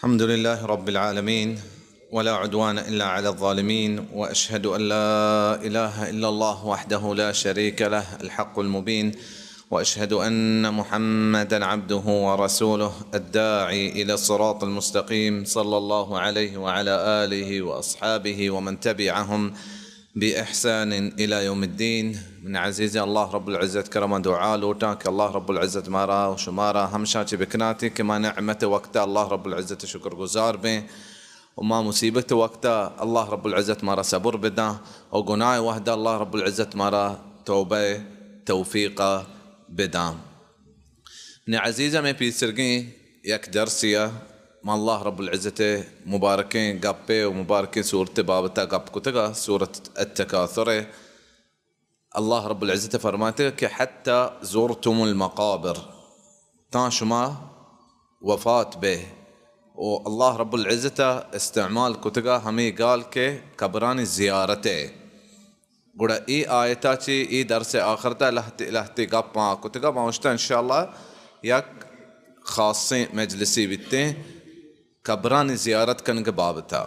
الحمد لله رب العالمين، ولا عدوان إلا على الظالمين، وأشهد أن لا إله إلا الله وحده لا شريك له الحق المبين، وأشهد أن محمدا عبده ورسوله الداعي إلى الصراط المستقيم، صلى الله عليه وعلى آله وأصحابه ومن تبعهم بإحسان إلى يوم الدين. من عزیز اللہ رب العزت کرم دعا لوٹاں کہ اللہ رب العزت مارا و شمارا ہمشاں چہ بکناتی کہ ما نعمت وقتا اللہ رب العزت شکر گزار بیں، و ما مصیبت وقتا اللہ رب العزت مارا صبر بداں، و گناہ وحدہ اللہ رب العزت مارا توبہ توفیقا بداں۔ نی عزیزاں، مئے پیسرگیں یک درسے ء ما اللہ رب العزت ء مبارکیں گپے و مبارکیں سورت ء بابت ء گپ کتگ ء، سورت التکاثر ء۔ اللہ رب العزت ء فرمائتگ کہ حتی زرتم المقابر، تاں شما وفات بے، و اللہ رب العزت ء استعمال کتگ ء ہمے گال کہ قبرانی زیارت ء۔ گڑا اے آیتا چہ اے درس آخرتا لہتے لہتے گپاں کتگا، ما گوشتا انشاءاللہ یک خاصیں مجلسے بیتیں قبرانی زیارت کنگ بابتا۔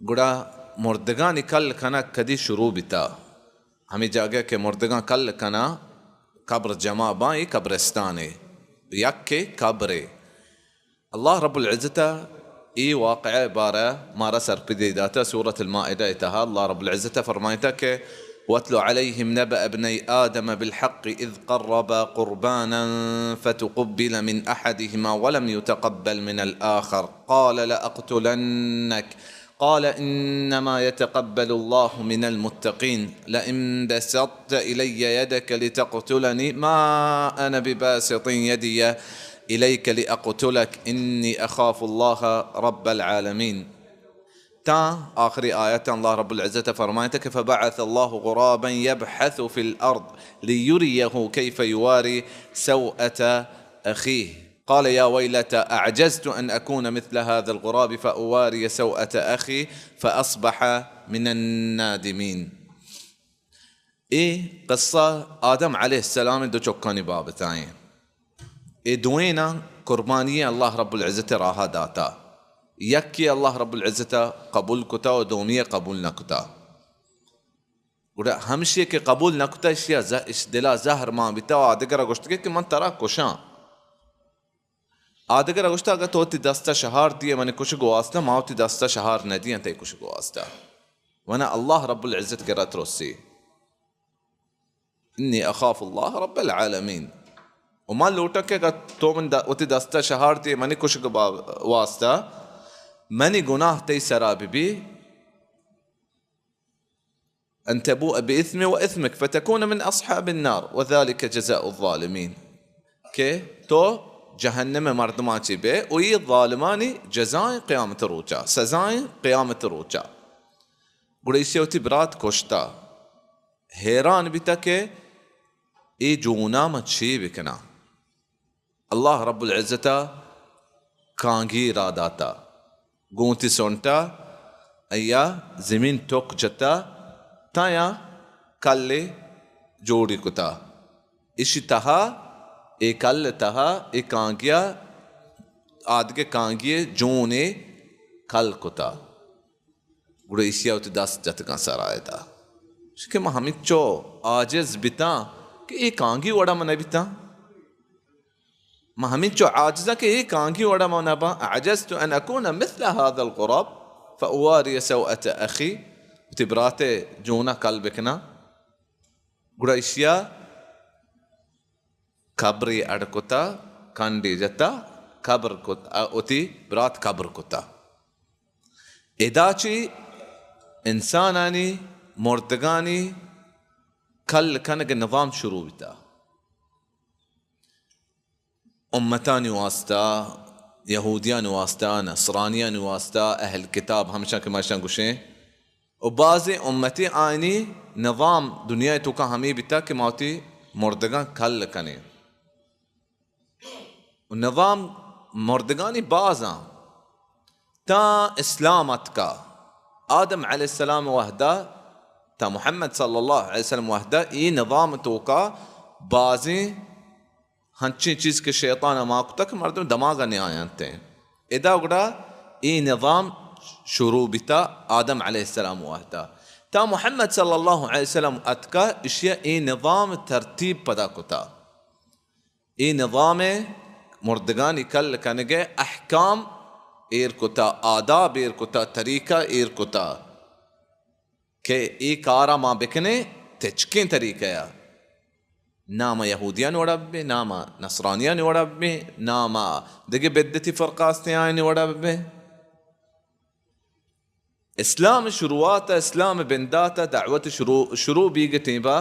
گڑا مردگانی کل کنگ کدی شروع بیتا؟ ہمے جاگہ کہ مردگاں کل کناں، قبر جمع باں، اے قبرستانے، یکے قبرے۔ اللہ رب العزت ء اے واقعہ ء بارہ ء مارا سرپدی داتہ۔ سورۃ المائدہ ء تہا اللہ رب العزت ء فرمائتہ کہ واتل علیہم نبأ ابنی آدم بالحق اذ قربا قربانا فتقبل من احدهما ولم يتقبل من الآخر قال لأقتلنك قال إنما يتقبل الله من المتقين لئن بسطت إلي يدك لتقتلني ما أنا بباسط يدي إليك لأقتلك إني أخاف الله رب العالمين۔ تاں آخری آیت اللہ رب العزت فرمائتا کہ فبعث الله غرابا يبحث في الأرض ليريه كيف يواري سوءة أخيه قال يا ويلتى أعجزت أن أكون مثل هذا الغراب فأواري سوءة أخي فأصبح من النادمين۔ اے قصہ آدم علیہ السلام دو چکانی بابتائیں۔ اے دوئیناں قربانی اللہ رب العزت راہ داتا۔ یکی اللہ رب العزت قبول کتا و دومی قبول نہ کتا۔ گڑا ہمشی کہ قبول نہ کتا، اشیا ز-، اش دلا زہر مان بیتا و آدگرا گوشتگی کہ من ترا کشاں۔ آدگرا گوشتا، اگہ تو وتی دستا شہار دیئے منی کشگ واسطہ، ما وتی دستا شہار نہ دیاں تئی کشگ واسطہ۔ ونا اللہ رب العزت کرا ترسی۔ انی اخاف اللہ رب العالمین۔ و ما لوٹاں کہ اگہ تو من د-، وتی دستا شہار دیئے منی کشگ با-، واسطہ، منی گناہ تئی سرا ببی۔ أن تبوء بإثمي وإثمك فتكون من أصحاب النار وذلك جزاء الظالمين۔ کہ تو جہنم مردماں چی بے، و یہ ظالمانی جزائیں قیامت روچا، سزائیں قیامت روچا۔ گڑا ایشی وتی برات کشتا، حیران بیتا کہ اے جونا من چی بکناں؟ اللہ رب العزت ء کانگی را داتا، گوں وتی سنٹا ایا زمین ٹک جتا، تایا کلے جوڑی کتا۔ اشی تہا، اے کل تہا، اے کانگیا، آدگہ کانگی جونے کل کتا۔ گڑا ایشی ء وتی دست جتگاں سرا ادا۔ کہ من ہمینچو عاجز بیتاں کہ اے کانگی وڑا من نہ بیتاں۔ من ہمینچو عاجزاں کہ اے کانگی وڑا من نہ باں۔ أعجزت أن أكون مثل هذا الغراب فأواري سوءة أخي۔ وتی برات ء جونا کل بکناں۔ گڑا ایشی ء قبرے اڈ کتا، کنڈے جتا، قبر کت، ء وتی برات قبر کتا۔ ادا چی انسانانی مردگانی کل کنگ نظام شروع بیتا۔ امتانی واسطہ، یہودیانی واسطہ، نصرانیانی واسطہ، اہل کتاب ہمشاں کہ ما اشاں گوشیں، و بازیں امتی آئینی نظام دنیا توکا ہمے بیتا کہ ما وتی مردگاں کل کنیں۔ و نظام مردگانی بازاں تا اسلام اتکا۔ آدم علیہ السلام وحدہ تا محمد صلی اللہ علیہ وسلم وحدہ اے نظام توکا بازیں ہنچیں چیز کہ شیطان ء مان کتگ کہ مردم دماغ ء نیاینت۔ ادا گڑا اے نظام شروع بیتا آدم علیہ السلام وہدا، تا محمد صلی اللہ علیہ وسلم اتکا، اشیا اے نظام ترتیب پدا کتا۔ اے نظام مردگانی کل کنگے احکام ایر کتا، آداب ایر کتا، طریقہ ایر کتا کہ اے کارا ما بکنے تچکیں طریقہ یا۔ نام یہودیانی وڑا ببیں، نام نصرانیانی وڑا ببیں، نام دگہ بدعتی فرقہ استیں آیانی وڑا ببیں۔ اسلام شروعات، اسلام بندات، دعوت شروع، شروع بیگ ٹیمبا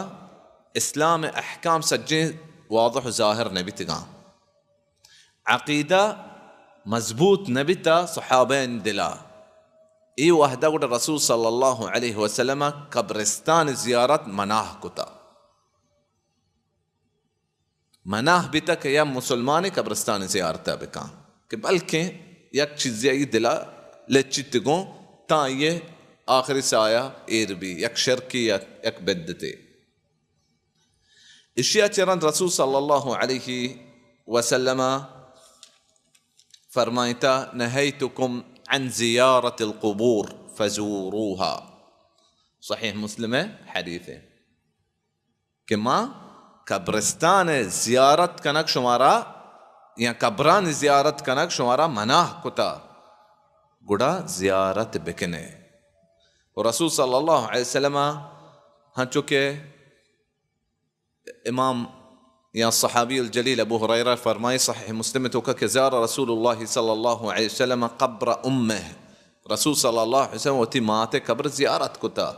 اسلام احکام سجیں واضح و ظاہر نبیتگاں۔ عقیدہ مضبوط نبیتا صحابہ دلا۔ اے وہدہ گڑا رسول صلی اللہ علیہ وسلم قبرستان زیارت منع کتا۔ منع بیتا کہ یا مسلمانی قبرستان زیارت بکاں، کہ بلکیں یک چیزی ای دلا لچیت گوں، تاں یہ آخری سایہ ایر بی، یک شرکی یا یک بدتے۔ اشیا چرند رسول صلی اللہ علیہ وسلم فرمائتا، نهیتکم عن زیارت القبور فزوروها۔ صحیح مسلم حدیث ہے کہ ما قبرستان زیارت کنگ شمارا یا قبران زیارت کنگ شمارا منع کتا، گڑا زیارت بکنے۔ و رسول صلی اللہ علیہ وسلم ہنچو کہ امام یا صحابی الجلیل ابو ہریرہ فرمائی صحیح مسلم توکا کہ زار رسول اللہ صلی اللہ علیہ وسلم قبر امہ، رسول صلی اللہ علیہ وسلم وتی مات قبر زیارت کتا،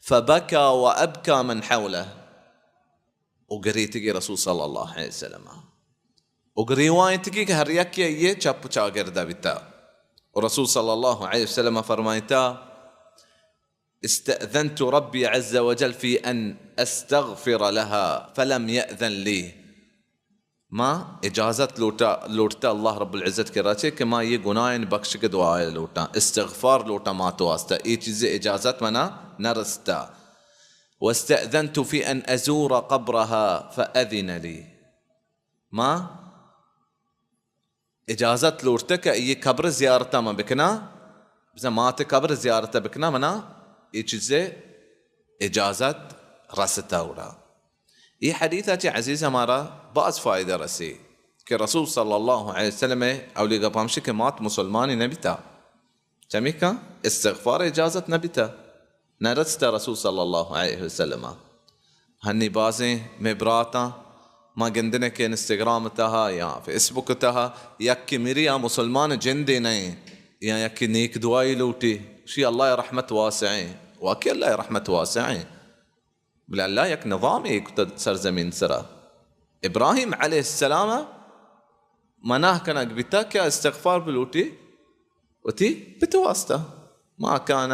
فبکا و ابکا من حولہ، و گریتگی رسول صلی اللہ علیہ وسلم، و گریوائنتگی کہ ہر یکی یہ چپ و چاگرد بیتا۔ و رسول صلی اللہ علیہ وسلم فرمائتا، استأذنت ربي عز وجل في أن أستغفر لها فلم يأذن لي۔ ما اجازت لوٹا، لوٹتا اللہ رب العزت کے راچے کہ ما یہ گناہن بخشگ دعا لوٹاں، استغفار لوٹاں مات واسطہ، اے چیز اجازت منا نہ رستا۔ واستأذنت في أن أزور قبرها فأذن لي۔ ما اجازت لوٹتہ کہ یہ قبر زیارتہ من بکناں، بزاں مات قبر زیارتہ بکناں، منا یہ چیزے اجازت رستا گڑا۔ یہ حدیث چہ عزیز ہمارا باز فائدہ رسی کہ رسول صلی اللہ علیہ وسلم اولی گپ ہمشی کہ مات مسلمانی نبیتا۔ چمیکاں استغفار اجازت نہ بیتہ، نہ رستہ رسول صلی اللہ علیہ وسلم۔ ہنی بازیں مئے براتاں ما گندنے کہ انسٹاگرام تہا یا فیس بک تہا یکے مری آ مسلمان جندے نئیں یا یکے نیک دعائی لوٹی، شی اللہ رحمت واسعیں، واقعی اللہ رحمت واسعیں۔ بلے اللہ یک نظامے کتہ سرزمین سرا۔ ابراہیم علیہ السلام منع کنگ بیتہ کہ استغفار بلوٹی وتی پت واسطہ۔ ما کان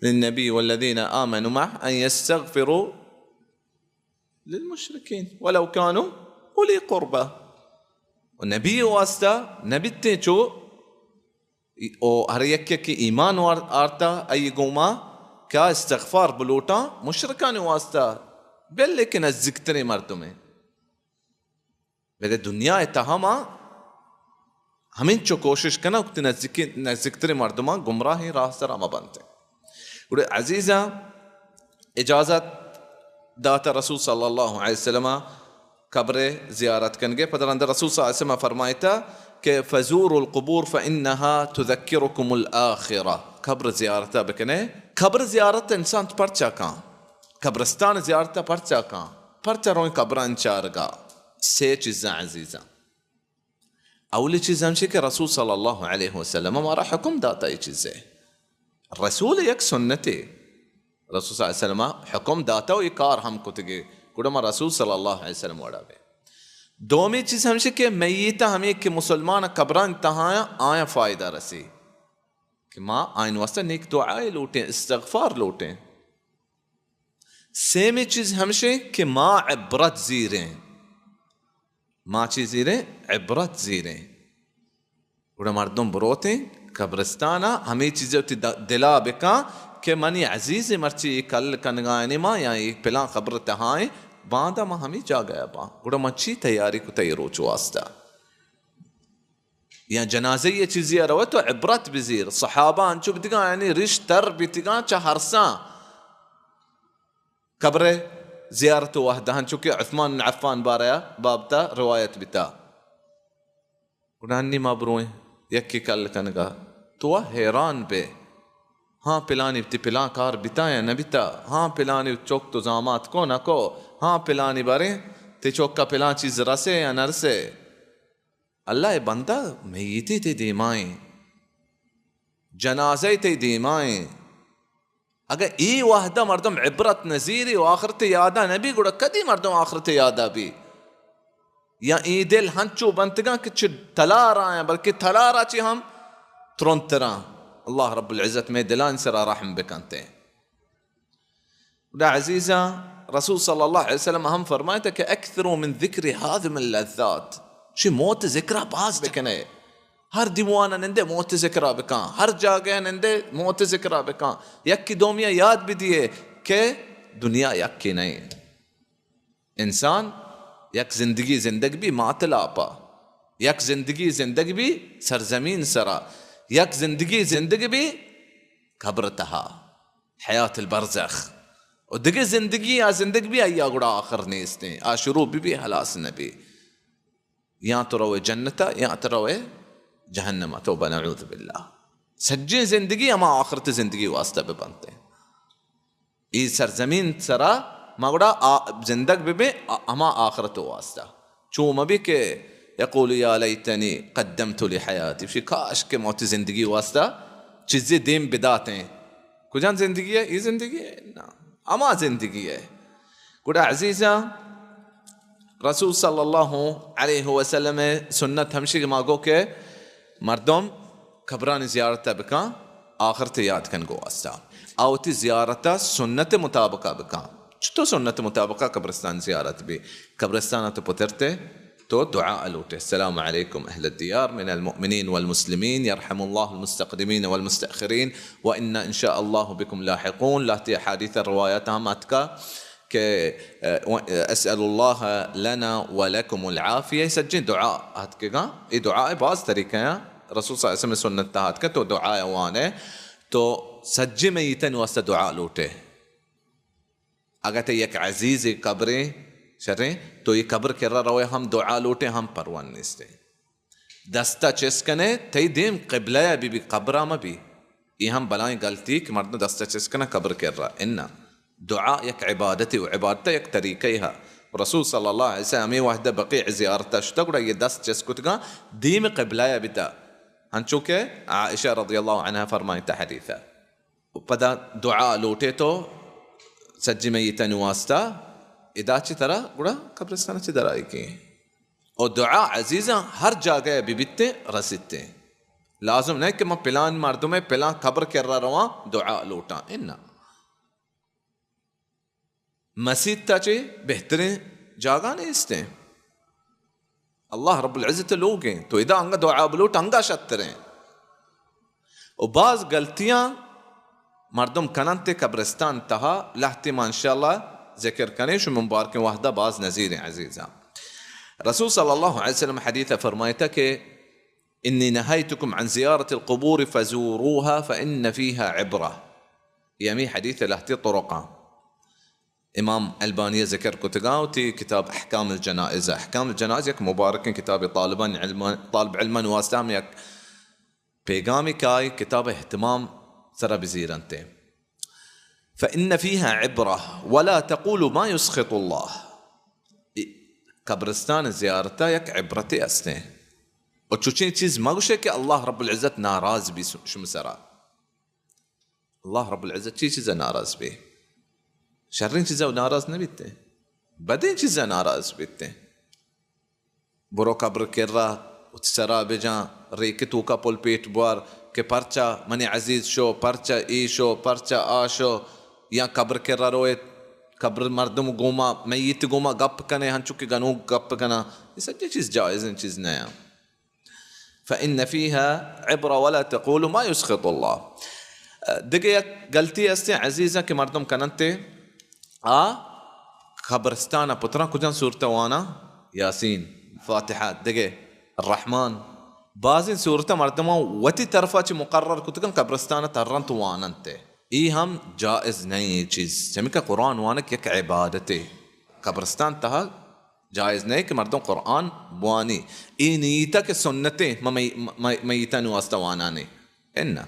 للنبی والذین آمنوا معه ان یستغفروا للمشرکین ولو کانوا اولی قربی۔ و نبی واسطہ نبیتیں چو او ہر یکے کہ ایمان وار-، آرتا، آئی گوما کیا استغفار بلوٹاں مشرکانی واسطہ، بلے کہ نزیکتریں مردمے۔ بلے دنیا تہا ما ہمینچو کوشش کناں کہ نزیک-، نزیکتریں مردماں گمراہیں راہ سرا مہ بنتیں۔ گڑا عزیزاں، اجازت داتہ رسول صلی اللہ علیہ وسلم قبر زیارت کنگے۔ پدا رند رسول صلی اللہ علیہ وسلم فرمائتا کہ فزوروا القبور فإنها تذكركم الآخرة۔ قبر زیارت بکنے۔ قبر زیارت انسان پرچا کاں؟ قبرستان زیارت پرچا کاں؟ پرچا روئیں قبران چارگا؟ سے چیزاں عزیزاں۔ اولی چیز ہمشی کہ رسول صلی اللہ علیہ وسلم مارا حکم داتا یہ چیزے۔ رسول یک سنتے۔ رسول صلی اللہ علیہ وسلم حکم داتا و یہ کار ہم کتگے۔ گڑا ما رسول صلی اللہ علیہ وسلم وڑا بے۔ دومی چیز ہمشی کہ میت ہمیں کہ مسلمان قبران تہایا آیا فائدہ رسی۔ کہ ما آئین واسطہ نیک دعائے لوٹیں، استغفار لوٹیں۔ سیمی چیز ہمشیں کہ ما عبرت زیریں۔ ما چی زیریں؟ عبرت زیریں۔ گڑا مردم بروتیں قبرستانا، ہمے چیزے وتی د-، دلا بکاں کہ منی عزیز مرچی اے کل کنگائیں ما یا اے پلان قبر تہائیں، باندا ما ہمے جاگہ باں۔ گڑا ما چی تیاری کتا اے روچ واسطہ؟ یا جنازہ ءِ چیزی ءَ روئے تو عبرت بزیر۔ صحابہ انچو بیتگاں، یعنی ریش تر بیتگاں چہ ہرساں۔ قبر زیارت ءِ وہدہ انچو کہ عثمان بن عفان بارہ ءَ بابتا روایت بیتا۔ گڑا انی ما بروئیں یکے کل کنگا، تو وا حیران بے۔ ہاں پلانی تی پلان کار بیتا یا نہ بیتا، ہاں پلانی چوک تو زامات کو نہ کو، ہاں پلانی باریں تی چوکا پلان چیز رسے یا نہ رسے۔ اللہ ءِ بندہ، میتے تی دیمائیں، جنازہ تی دیمائیں۔ اگہ اے وہدہ مردم عبرت نزیری و آخرت یادا نبی، گڑا کدی مردم آخرت یادا بی؟ یا اے دل ہنچو بنتگاں کہ چہ تلار آیاں، بلکہ تلارا چی ہم ترندتراں۔ اللہ رب العزت مئے دلان سرا رحم بکنتے۔ گڑا عزیزاں، رسول صلی اللہ علیہ وسلم ہم فرمائتا کہ اکثروا من ذکر هاذم اللذات، شی موت ذکرہ باز بکنے۔ ہر دیوان نندے موت ذکرہ بکن، ہر جاگہ نندے موت ذکرہ بکن، یکی دومیا یاد بدیے کہ دنیا یکی نہیں۔ انسان یک زندگی زندگ بی مات لاپا، یک زندگی زندگ بی سرزمین سرا، یک زندگی زندگ بی قبر تہا، حیات البرزخ۔ و دگہ زندگی آ زندگ بی، آیا گڑا آخر نیستیں، آ شروع بی بی ہلاس نبی۔ یا تو روئے جنتا، یا تو روئے جہنما، توبہ نعوذ باللہ۔ سجیں زندگی ہما آخرت زندگی واسطہ بہ بنتیں۔ اے سرزمین سرا ما گڑا آ-، زندگ بہ بیں، آ-، ہما آخرت واسطہ۔ چو مہ بی کہ یقول یا لیتنی قدمت لحیاتی، شی کاش کہ موتی زندگی واسطہ چیزے دیم بداتیں۔ کجان زندگی ہے؟ اے زندگی ہے؟ نا، ہما زندگی ہے۔ گڑا عزیزاں، رسول صلی اللہ علیہ وسلم ءِ سنت ہمشی کہ ما گو کہ مردم قبرانی زیارت بکن، آخرت یاد کن گو واسطہ۔ آ وتی زیارت سنت مطابقہ بکن۔ چطور سنت مطابقہ قبرستان زیارت بی؟ قبرستان تو پترتے، تو دعا لوٹے، السلام علیکم اہل الدیار من المؤمنین والمسلمین، یرحم اللہ المستقدمین والمستأخرین، وإنا ان شاء اللہ بکم لاحقون۔ لہتی احادیث روایت ہم اتکا کہ، اه، اسأل اللہ لنا ولکم العافیہ، سجیں دعا اتکگاں۔ اے دعا باز طریقہ ہیں، رسول صلی اللہ علیہ وسلم سنت تہا اتکا، تو دعا وانے، تو سجیں میتن واسطہ دعا لوٹے۔ اگہ تئی یک عزیزے قبریں شریں، تو اے قبر کرا روئے ہم دعا لوٹے ہم پرواہ نیستے۔ دستا چست کنے، تئی دیم قبلہ ءَ بی بی، قبرا مہ بی۔ اے ہم بلائیں غلطی کہ مردم دستا چست کنے قبر کرا۔ انا دعا یک عبادتے و عبادت یک طریقے ہا۔ رسول صلی اللہ علیہ وسلم ہمے وہدہ بقیع زیارتا شتا گڑا اے دست چست کتگاں دیم قبلہ ءَ بیتا۔ ہنچو کہ عائشہ رضی اللہ عنہا فرمائتا حدیثا۔ و پدا دعا لوٹے تو سجی میتانی واسطہ، ادا چہ ترا گڑا قبرستان چہ درائیگی۔ و دعا عزیزاں ہر جاگہ بہ بیتیں رسیتیں۔ لازم نہ کہ من پلان مردمے پلان قبر کرا رواں دعا لوٹاں۔ انا۔ مسیت تا چہ بہتریں جاگہ نیستیں۔ اللہ رب العزت لوگیں، تو ادا انگا دعا بلوٹ انگا شتریں۔ و باز غلطیاں مردم کننت قبرستان تہا، لہتے ما انشاءاللہ ذکر کنیں، شما مبارکیں وہدہ باز نزیریں عزیزاں۔ رسول صلی اللہ علیہ وسلم حدیث فرمائتا کہ انی نہیتکم عن زیارت القبور فزوروها فإن فیها عبرہ۔ یہ ہمیں حدیث لہتے طرقاں۔ امام البانی ذکر کتگاں وتی کتاب احکام الجنائز۔ احکام الجنائز یک مبارکیں کتابے، طالبان علم، طالب علمان واسطہ ہم یک پیغامی کہ آئی کتاب اہتمام سرا بزیرنت۔ فإن فيها عبرة ولا تقولوا ما يسخط الله۔ قبرستان زیارتا یک عبرتے استیں۔ و چوچیں چیز مگوشے کہ اللہ رب العزت ناراض بی شم سرا۔ اللہ رب العزت چی چیزا ناراض بی؟ شریں چیزا ناراض نہ بیتے، بدیں چیزا ناراض بیتے۔ برو قبر کرا وتی سرا بجاں، ریک توکا پل پیٹ بوار کہ پرچا منی عزیز شو، پرچا اے شو، پرچا آ شو، یا قبر کرا روئے، قبر مردم گوما، میت گوما گپ کنے، ہنچو کہ گنوک گپ کنا، یہ سجے چیز جائزیں چیز نیا۔ فإن فيها عبرة ولا تقولوا ما يسخط الله۔ دگہ یک غلطی استیں عزیزاں کہ مردم کننتے، آ قبرستان پتراں کجان سورت وانا؟ یاسین، فاتحہ، دگہ الرحمن، بازیں صورت ءَ مردماں وتی طرف ءَ چہ مقرر کتگ اَنت، قبرستان ءَ ترّ اَنت ءُ وان اَنت۔ اے ہم جائز نہ ایں اے چیز، چمیکہ قرآن وانگ یک عبادتے۔ قبرستان تہا جائز نہ ایں کہ مردم قرآن بوانی۔ اے نیت ءَ کہ سنتیں، مہ، مہ، مہ، میتانی واسطہ وانانے۔ اناں۔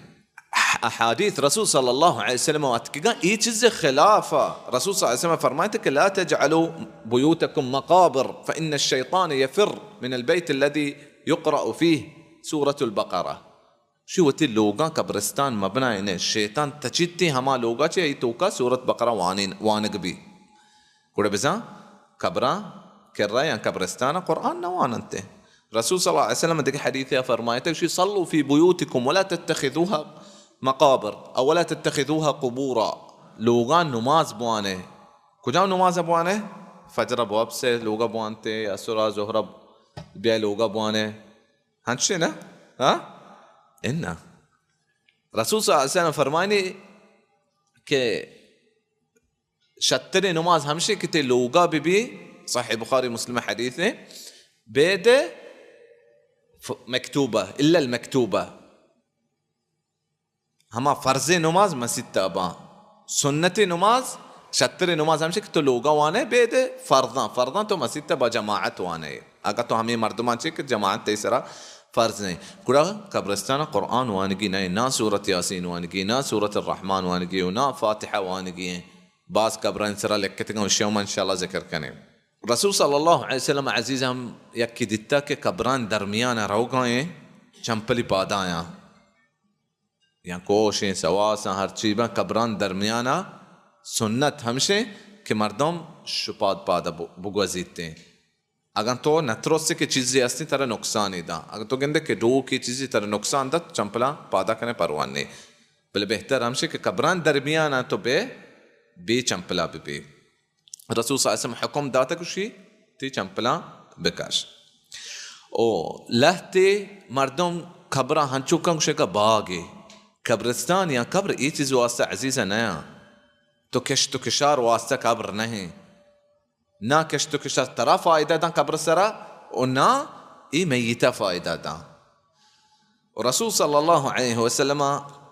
احادیث رسول صلی اللہ علیہ وسلم ءَ اتکگ اَنت، اے چیز ءِ خلاف ءَ۔ رسول صلی اللہ علیہ وسلم فرمائیت کہ لا تجعلوا بيوتكم مقابر فإن الشيطان يفر من البيت الذي يقرأ فيه سورة البقرة۔ شی وتی لوگاں قبرستان مبنائینے، شیطان تچیت ایں ہما لوگا چہ اے توکا سورت بقرہ وانین، وانگ بی۔ گڑا بزاں قبراں کرا یا قبرستان قرآن نہ واننت۔ رسول صلی اللہ علیہ وسلم دگہ حدیث ءَ فرمائیت، شی صلوا في بيوتكم ولا تتخذوها مقابر او ولا تتخذوها قبورا۔ لوگاں نماز بوانے۔ کجام نماز بوانے؟ فجر ءَ بوپسے لوگا بوانتے، عصر ءَ، ظہر ءَ بیا لوگا بوانے۔ ہنچے نا؟ ہاں؟ اناں۔ رسول صلی اللہ علیہ وسلم فرمانی کہ شتریں نماز ہمشی کہ تئی لوگا بہ بی، صحیح بخاری مسلم حدیث ایں، بید ف-، مکتوبہ، الا المکتوبہ۔ ہما فرضیں نماز مسیت ءَ باں۔ سنتیں نماز، شتریں نماز ہمشی کہ تو لوگا وانے، بید فرضاں، فرضاں تو مسیت ءَ با جماعت وانے۔ اگاں تو ہمے مردماں چے کہ جماعت تئی سرا فرض نہ ایں۔ گڑا قبرستان ءَ قرآن وانگی نہ ایں، نہ سورت یاسین وانگی، نہ سورت الرحمن وانگی ءُ نہ فاتحہ وانگی ایں۔ باز قبرانی سرا لکھتگ اَنت، اشی ءَ ہم انشاءاللہ ذکر کنیں۔ رسول صلی اللہ علیہ وسلم عزیز ہم یکے دیتا کہ قبرانی درمیان ءَ روگا ایں، چمپلی پادایاں۔ یا کوشیں، سواساں، ہرچی باں، قبرانی درمیان ءَ سنت ہمشیں کہ مردم شپاد پاد ءَ ب-، بگوزیت ایں۔ اگاں تو نہ ترسے کہ چیزے ہستیں ترا نقصانے داں، اگاں تو گندے کہ ڈوکے چیزے ترا نقصان دات، چمپلاں پادا کنے پرواہ نے۔ بلے بہتر ہمشیں کہ قبرانی درمیان ءَ تو بے، بے چمپلا بہ بے۔ رسول صلی اللہ علیہ وسلم حکم داتگ، گوشی، تئی چمپلاں بکش۔ او لہتے مردم قبراں ہنچو کن، گوشے کہ باگے، قبرستان یا قبر اے چیز واسطہ عزیزاں نیاں۔ تو کشت و کشار واسطہ قبر نہ ایں۔ نہ کشت و کشار ترا فائدہ داں قبر سرا، و نہ اے میتا فائدہ داں۔ و رسول صلی اللہ علیہ وسلم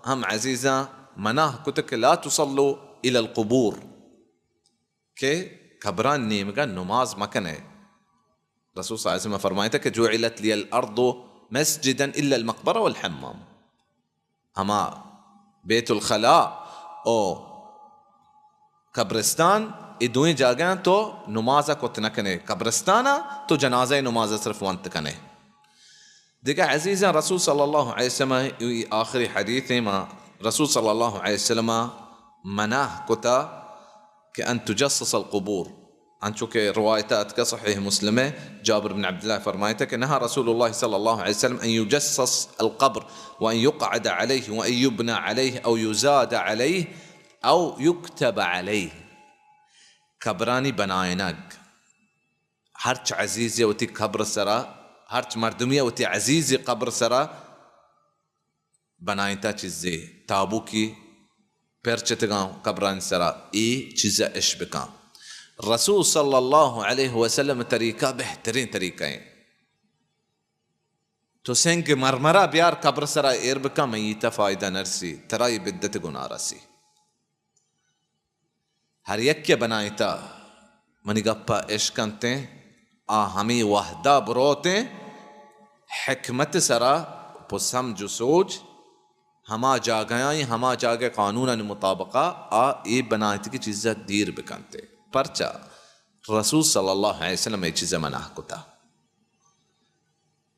ہم عزیزاں منع کتگ کہ لا تصلوا الی القبور، کہ قبران نیمگا نماز مکنے۔ رسول صلی اللہ علیہ وسلم فرمائیتا کہ جعلت لی الارض مسجدا الا المقبرہ والحمام۔ ہما بیت الخلاء او قبرستان، اے دوئیں جاگہاں تو نماز کت نہ کنے۔ قبرستان تو جنازہ نماز صرف ونت کنے۔ دگہ عزیزاں، رسول صلی اللہ علیہ وسلم ءِ آخری حدیث ایں، ما رسول صلی اللہ علیہ وسلم منع کتا کہ ان تجصص القبور، انچو کہ روایت اتکا صحیح مسلم ءَ، جابر بن عبداللہ فرمائیتا کہ نهى رسول الله صلى الله عليه وسلم ان يجصص القبر وان يقعد عليه وان يبنى عليه او يزاد عليه او يكتب عليه۔ قبرانی بنائینگ۔ ہرچ عزیزے وتی قبر سرا، ہرچ مردمی وتی عزیزے قبر سرا بنائینتا چیزے، تابوکی پرچتگاں قبرانی سرا، اے چیزا اش بکاں۔ رسول صلی اللہ علیہ وسلم طریقہ بہترین طریقہ ایں۔ تو سنگ مرمرا بیار قبر سرا ایر بکاں، میتا فائدہ نرسی، ترا اے بدعت گناہ رسی۔ ہر یکے بنائینتا، منی گپا اشکنتیں، آ ہمے وہدا بروتیں، حکمت سرا پہ سمجھ و سوج ہما جاگہانی، ہما جاگہ قانونانی مطابقا آ اے بنائینتگی چیزا دیر بکنتیں۔ پرچا؟ رسول صلی اللہ علیہ وسلم اے چیزا منع کتا۔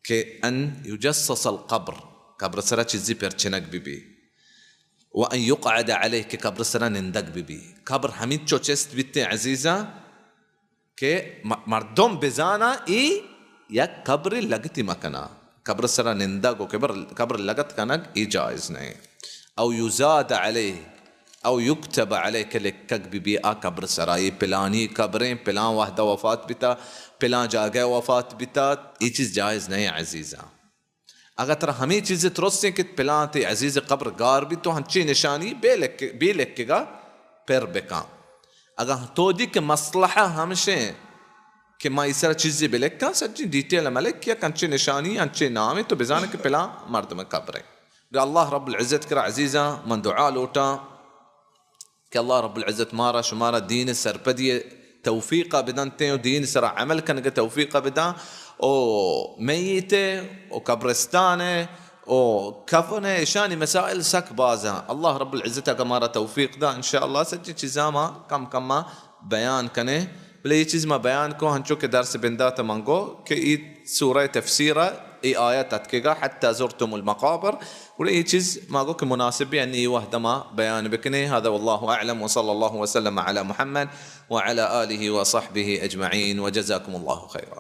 کہ ان یجصص القبر، قبر سرا چیزی پرچنگ بہ بی، و ان یقعد علیہ، کہ قبر سرا نندگ بہ بی۔ قبر ہمینچو چست بیتیں عزیزاں کہ م-، مردم بزانا اے یک قبر لگتی مکنا، قبر سرا نندگ و قبر، قبر لگت کنگ اے جائز نہ۔ او یزاد علیہ، او یکتب علیہ، کہ لکگ بہ بی آ قبر سرا، اے پلانی قبریں، پلان وہدہ وفات بیتا، پلان جاگہ وفات بیتا، اے چیز جائز نہ عزیزاں۔ اگاں ترا ہمے چیز ترسیں کہ پلان تئی عزیز قبر گار بیت، تو ہنچیں نشانی بے لک-، بے لکگا پر بکاں۔ اگاں تو دی کہ مصلحہ ہمشیں کہ ما ایسر چیزی بلکاں، سجی ڈیٹیل ملک یا کنچے نشانی، انچے نامے تو بزانے کہ پلان مردم قبر ہے۔ گا اللہ رب العزت کرا عزیزاں من دعا لوٹاں کہ اللہ رب العزت مارا شمارا دین سرپدی توفیق بدنتے و دین سرا عمل کنگ توفیق بدن۔ او میت و قبرستان و کفن، اشانی مسائل سک بازاں۔ اللہ رب العزت اگا مارا توفیق دا، انشاءاللہ سجی چیزاں ما کم کم ما بیان کنے۔ بلے یہ چیز ما بیان کو ہنچو کہ درس بندات من گو کہ ای سورہ تفسیر ای آیت اتکگا حتی زرتم المقابر، گڑا یہ چیز ما گو کہ مناسب ہے انی وحد ما بیان بکنے۔ هذا والله اعلم وصلى الله وسلم على محمد وعلى آله وصحبه اجمعين وجزاكم الله خيرا۔